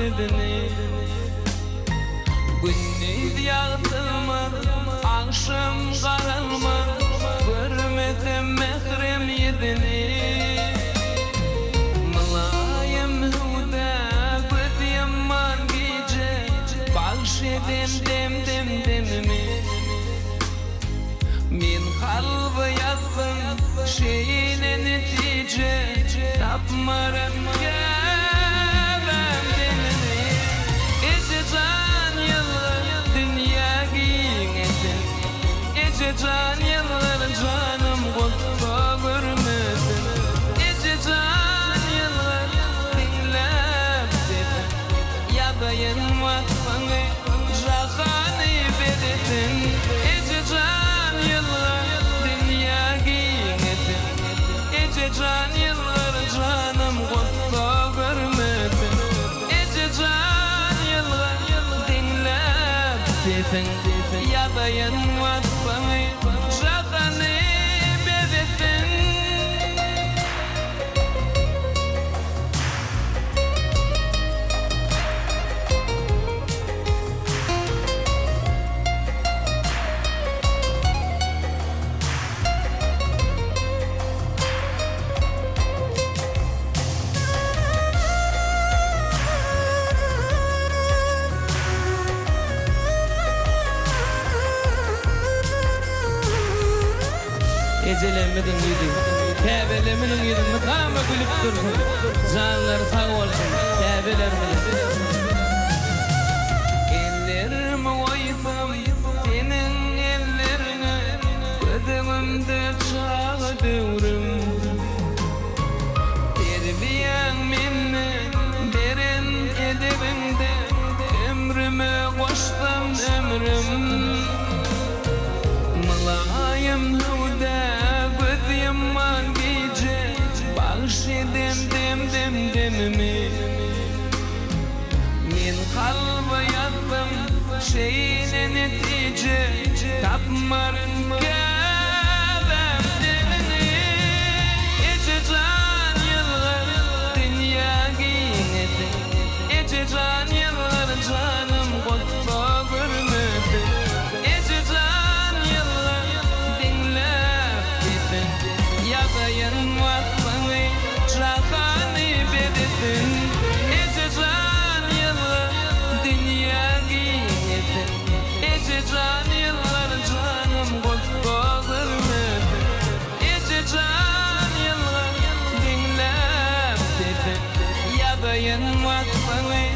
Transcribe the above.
ýüzüni. Gündiz ýagtylmaz, agşam garalmaz, Görmesem mährem ýüzüni. Mylaýym hüwdä göz ýumman gije, Bagş eden dem-dem demimi. Men kalba ýazdym şeýle netije, Tapmaryn käbäm dilini. Eje jan ýylgyr dünýä giňesin, Eje jan ýylgyr janym gussa görmesin. Eje jan ýylgyr diňläp sesin, Ýazaýyn wasbyňy jahany bezesin. Eje jan ýylgyr dünýä giňesin, Eje jan ýylgyr janym gussa görmesin. Eje jan ýylgyr diňläp sesiň, Ýazaýyn wasbyňy jahany bezesin. Ejelerimiziň ýüzi, käbelerimiziň ýüzi mydama gülüp dursun. Janlary sag bolsun käbelerimiziň. Ellerimi goýsam seniň elleriňe, Göz öňümde çaga döwrüm. Terbiýäň mende, beren edebiňde, Ömrüme goşsam ömrüm. Mylaýym hüwdä göz ýumman gije, Bagş eden dem-dem demimi. Men kalba ýazdym şeýle netije, Tapmaryn käbäm demini. Eje jan ýylgyr dünýä giňedi, Eje jan ýylgyr janym gussa görmedi. Eje jan ýylgyr diňläp sesin, Ýazaýyn wasbyňy jahany bezesin. Eje jan ýylgyr dünýä giňesin, Eje jan ýylgyr janym gussa görmesin. Eje jan ýylgyr diňläp sesin, Ýazaýyn wasbyňy.